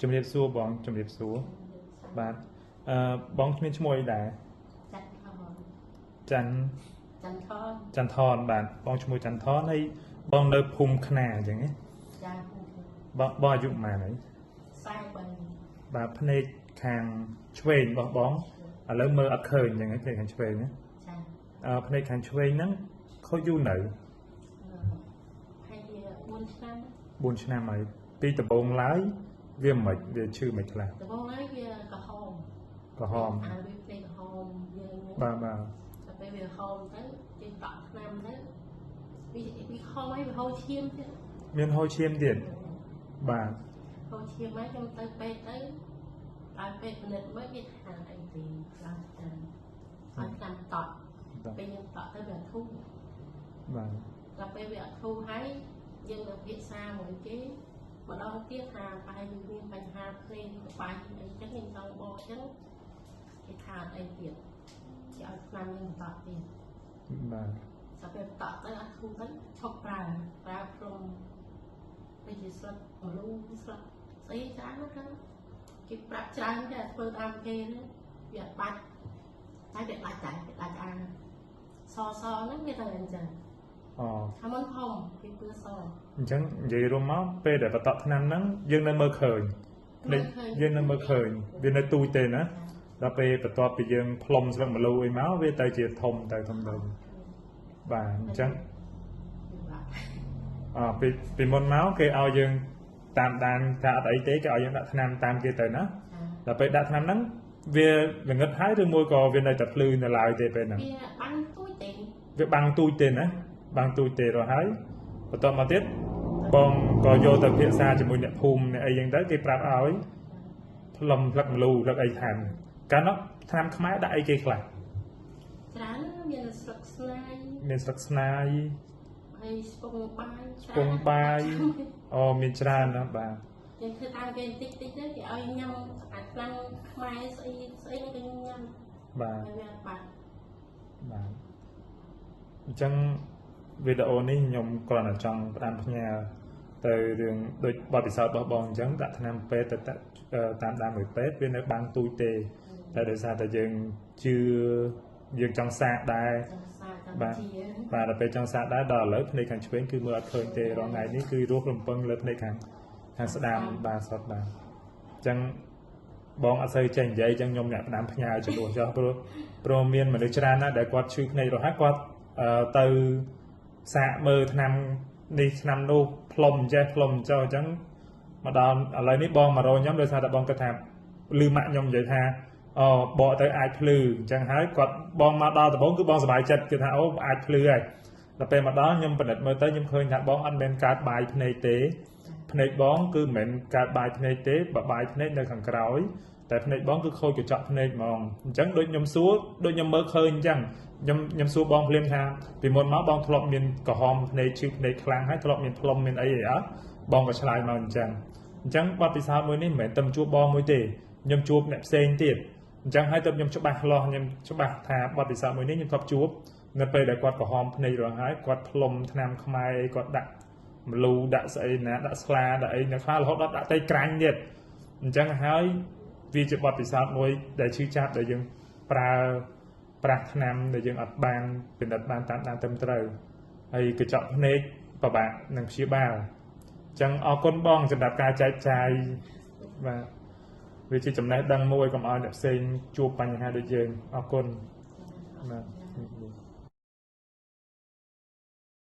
ជំរាបសួរបងជំរាបសួរបាទអឺបងគ្មានឈ្មោះអីដែរ ចាន់ថន ច័ន្ទ ចន្ទថន ចន្ទថនបាទបងឈ្មោះចន្ទថនហើយបងនៅភូមិខ្នាអញ្ចឹងណា ចា បងបងអាយុប៉ុន្មានហើយ 43 បាទភ្នែកខាងឆ្វេងរបស់បងឥឡូវមើលអត់ឃើញអញ្ចឹងភ្នែកខាងឆ្វេងណា ចា អឺភ្នែកខាងឆ្វេងហ្នឹងខូចយូរនៅ ហើយ4ឆ្នាំ 4ឆ្នាំហើយពីដំបូងឡើយវាមិនវាឈឺមិនខ្លះ ដំបូងឡើយវាក្រហម ក្រហម អាវាភ្នែកក្រហមយើង បាទបាទ តែពេលវាក្រហមទៅយើងតក់ថ្នាំទៅវាវាខំហើយវាហូរឈាមទៀត មានហូរឈាមទៀតបាទ ហូរឈាមហើយខ្ញុំទៅពេទ្យទៅដល់ពេទ្យពិនិត្យមើលគេថាអីទេឡើងទៅឲ្យថ្នាំតក់ពេលយើងតក់ទៅវាធូរ បាទ ដល់ពេលវាអត់ធូរហើយយើងទៅពិភាក្សាមួយគេម្ដងទៀតថាប្រហែលមានបញ្ហាភ្លេងក្បាច់អីចឹងខ្ញុំចង់បកចឹងគេថាអត់អីទៀតគេឲ្យថ្នាំយើងបន្តទៀត បាទ ដល់ពេលតក់ទៅអត់ធូរទៅឈប់ប្រើប្រើផ្លុំដូចជាស្លឹកម្លូស្លឹកស្អីច្រើនណាស់ហ្នឹងគេប្រាប់ច្រើនតែធ្វើតាមគេហ្នឹងវាអត់បាច់តែវាដាច់តែវាដាច់អាសសហ្នឹងវាទៅអញ្ចឹង អូ ថាមុនធំគេពឿស អញ្ចឹងនិយាយរួមមកពេលដែលបន្តថ្នាំហ្នឹងយើងនៅមើលឃើញយើងនៅមើលឃើញវានៅទូចទេណាដល់ពេលបន្ទាប់ពីយើងផ្លុំស្លឹកម្លូអីមកវាទៅជាធំទៅធំទៅបាទអញ្ចឹងអពីមុនមកគេឲ្យយើងតាមដានថាអត់អីទេគេឲ្យយើងដាក់ថ្នាំតាមគេទៅណាដល់ពេលដាក់ថ្នាំហ្នឹងវាល្ងឹតហើយឬមួយក៏វានៅតែភ្លឺនៅឡើយទេពេលហ្នឹង វាបាំងទូចទេ វាបាំងទូចទេណាបាំងទូចទេរហហើយបន្ទាប់មកទៀតបងក៏យកទៅពិភាក្សាជាមួយអ្នកភូមិអ្នកអីចឹងទៅគេប្រាប់ឲ្យផ្លុំផ្លឹកម្លូផ្លឹកអីថែមកាលនោះថ្នាំខ្មែរដាក់អីគេខ្លះ ច្រើនមានស្លឹកស្នាយ មានស្លឹកស្នាយ ហើយស្ពងបាយ ស្ពងបាយអូមានច្រើនណាស់បាទ យើងធ្វើតាមគេតិចតិចទៅគេឲ្យញ៉ាំអាថ្នាំខ្មែរស្អីស្អីហ្នឹងគេញ៉ាំ បាទ វាបាត់ បាទអញ្ចឹងវីដេអូនេះខ្ញុំគ្រាន់តែចង់ផ្ដាំផ្ញើទៅរឿងដូចបទពិសោធន៍របស់បងអញ្ចឹងដាក់ថ្នាំពេទ្យទៅតាមដានមួយពេទ្យវានៅបាំងទូចទេតែដោយសារតែយើងជឿយើងចង់សាកដែរ បាទបាទដល់ពេលចង់សាកដែរដល់ឥឡូវភ្នែកខាងឆ្វេងគឺមើលអត់ឃើញទេរាល់ថ្ងៃនេះគឺរស់រំពឹងលើភ្នែកខាងស្ដាំបាទសុទ្ធបាទអញ្ចឹងបងអត់សូវចេះនិយាយអញ្ចឹងខ្ញុំអ្នកផ្ដាំផ្ញើចំនួនចោះព្រោះមានមនុស្សច្រើនណាស់ដែលគាត់ឈឺភ្នែករហ័សគាត់ទៅសាកមើលថ្នាំនេះថ្នាំនោះផ្លុំចេះផ្លុំចោះអញ្ចឹងមកដល់ឥឡូវនេះបងមករកខ្ញុំដោយសារតែបងគិតថាឮម៉ាក់ខ្ញុំនិយាយថាអូបកទៅអាចភ្លឺអញ្ចឹងហើយគាត់បងមកដល់ដំបូងគឺបងសប្បាយចិត្តគឺថាអូអាចភ្លឺហើយដល់ពេលមកដល់ខ្ញុំពិនិត្យមើលទៅខ្ញុំឃើញថាបងអត់មែនកើតបាយភ្នែកទេភ្នែកបងគឺមិនមែនកើតបាយភ្នែកទេបើបាយភ្នែកនៅខាងក្រោយតែភ្នែកបងគឺខូចកញ្ចក់ភ្នែកហ្មងអញ្ចឹងដូចខ្ញុំសួរដូចខ្ញុំមើលឃើញអញ្ចឹងខ្ញុំសួរបងភ្លាមថាពីមុនមកបងធ្លាប់មានក្រហមភ្នែកឈឺភ្នែកខ្លាំងហើយធ្លាប់មានផ្លុំមានអីអីអត់បងក៏ឆ្លើយមកអញ្ចឹងអញ្ចឹងបទពិសោធន៍មួយនេះមិនមែនតែជួបបងមួយទេខ្ញុំជួបអ្នកផ្សេងទៀតអញ្ចឹងហើយទៅខ្ញុំច្បាស់លាស់ខ្ញុំច្បាស់ថាបទពិសោធន៍មួយនេះខ្ញុំធ្លាប់ជួបនៅពេលដែលគាត់ក្រហមភ្នែករងហើយគាត់ផ្លុំថ្នាំខ្មែរគាត់ដាក់ម្លូដាក់ស្អីណាដាក់ស្លាដាក់អីនៅខ្លះរហូតដល់ដាក់តែក្រាញ់ទៀតអញ្ចឹងហើយវាជាបទពិសោធន៍មួយដែលឈឺចាប់ដែលយើងប្រើប្រាស់ថ្នាំដែលយើងអត់បានពិនិត្យបានតាមដានត្រឹមត្រូវហើយកញ្ចក់ភ្នែកពិបាកនឹងព្យាបាលអញ្ចឹងអរគុណបងសម្រាប់ការចែកចាយបាទវាជាចំណេះដឹងមួយកុំឲ្យអ្នកផ្សេងជួបបញ្ហាដូចយើងអរគុណបាទ។